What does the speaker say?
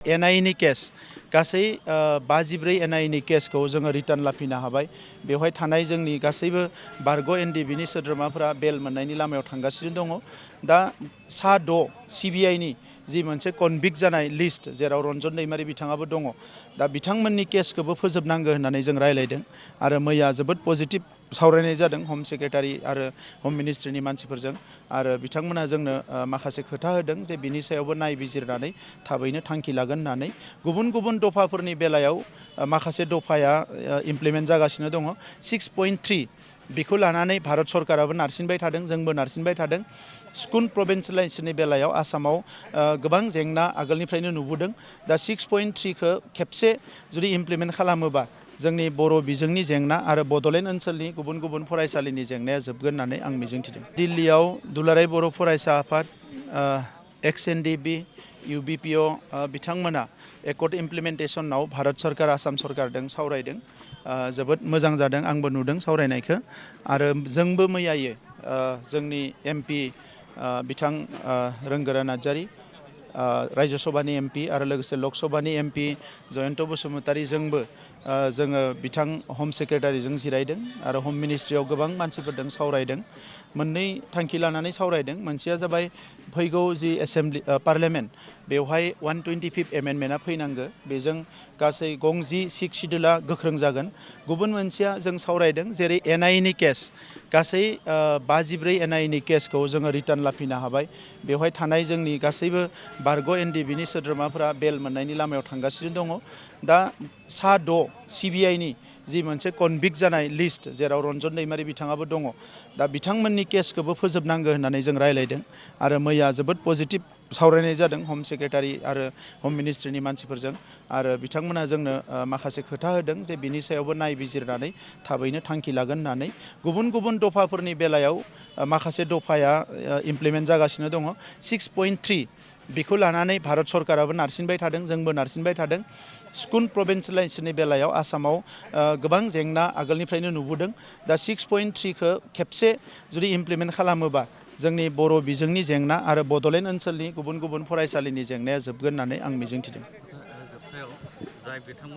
एनआईनि case गासै 54 एनआईनि केसखौ जोङो return लाफिनो हाबाय। बेवहाय थानाय जोंनि गासैबो बारग' एनडिबिनि सोद्रोमाफोरा बेल मोननायनि लामायाव थांगासिनो दङ। दा सा 6 सिबिआइनि जि मोनसे कनभिक्ट जानाय लिस्ट, जेराव रन्जन दैमारि बिथाङाबो दङ, दा बिथांमोननि केसखौबो फोजोबनांगौ होननानै जों रायलायदों आरो मैया जोबोद पजिटिभ सावरायनाय जादों हम सेक्रेटारि आरो हम मिनिस्ट्रिनि मानसिफोरजों। आरो बिथांमोना जोंनो माखासे खोथा होदों जे बिनि सायावबो नायबिजिरनानै थाबैनो थांखि लागोन होननानै। गुबुन गुबुन दफाफोरनि बेलायाव माखासे दफाया इमप्लिमेन्ट जागासिनो दङ। 6.3 बेखौ लानानै भारत सरकाराबो नारसिनबाय थादों, जोंबो नारसिनबाय थादों। स्कुल प्रभिन्सियेलाइजेसननि बेलायाव आसामाव गोबां जेंना आगोलनिफ्रायनो नुबोदों। दा 6.3खौ खेबसे जुदि इमप्लिमेन्ट खालामोबा जोंनि बर' बिजोंनि जेंना आरो बड'लेण्ड ओनसोलनि गुबुन गुबुन फरायसालिनि जेंनाया जोबगोन होननानै आं मिजिंथिदों। दिल्लीयाव दुलाराय बर' फरायसा आफाद, एक्स-एन-डि-बि, इउ-बि-पि-अ बिथांमोना एकर्ड इमप्लिमेन्टेसनाव भारत सरकार, आसाम सरकारजों सावरायदों। जोबोद मोजां जादों, आंबो नुदों सावरायनायखौ। आरो जोंबो मैयायै जोंनि एमपि बिथां रोंगोरा नार्जारि, राज्य सभानि एमपि आरो लोगोसे लक सभानि एमपि जयन्त बसुमतारी, जोङो बिथां हम सेक्रेटारिजों जिरायदों आरो हम मिनिस्ट्रियाव गोबां मानसिफोरजों सावरायदों। मोननै थांखि लानानै सावरायदों। मोनसेया जाबाय फैगौ जि एसेम्ब्लि पार्लियामेन्ट, बेवहाय 125 एमेन्डमेन्टआ फैनांगौ। बेजों गासै गं 6 सिडुला गोख्रों जागोन। गुबुन मोनसेया जों सावरायदों जेरै एनआईनि केस गासै 54 एनआईनि केसखौ जोङो रिटार्न लाफिनो हाबाय। बेवहाय थानाय जोंनि गासैबो बारग' एनडिबिनि सोद्रोमाफोरा बेल मोननायनि लामायाव थांगासिनो दङ। दा सा 6 सिबिआइनि जि मोनसे कनभिक्ट जानाय लिस्ट, जेराव रन्जन दैमारि बिथाङाबो दङ, दा बिथांमोननि केसखौबो फोजोबनांगौ होननानै जों रायलायदों आरो मैया जोबोद पजिटिभ सावरायनाय जादों हम सेक्रेटारि आरो हम मिनिस्ट्रिनि मानसिफोरजों। आरो बिथांमोना जोंनो माखासे खोथा होदों जे बिनि सायावबो नायबिजिरनानै थाबैनो थांखि लागोन होननानै। गुबुन गुबुन दफाफोरनि बेलायाव माखासे दफाया इमप्लिमेन्ट जागासिनो दङ। 6.3 बेखौ लानानै भारत सरकाराबो नारसिनबाय थादों, जोंबो नारसिनबाय थादों। स्कुल प्रभिन्सियेलाइजेसननि बेलायाव आसामाव गोबां जेंना आगोलनिफ्रायनो नुबोदों। दा 6.3खौ खेबसे जुदि इमप्लिमेन्ट खालामोबा जोंनि बर' बिजोंनि जेंना आरो बड'लेण्ड ओनसोलनि गुबुन गुबुन फरायसालिनि जेंनाया जोबगोन होननानै आं मिजिंथिदों। जोबथायाव जाय बिथांमोन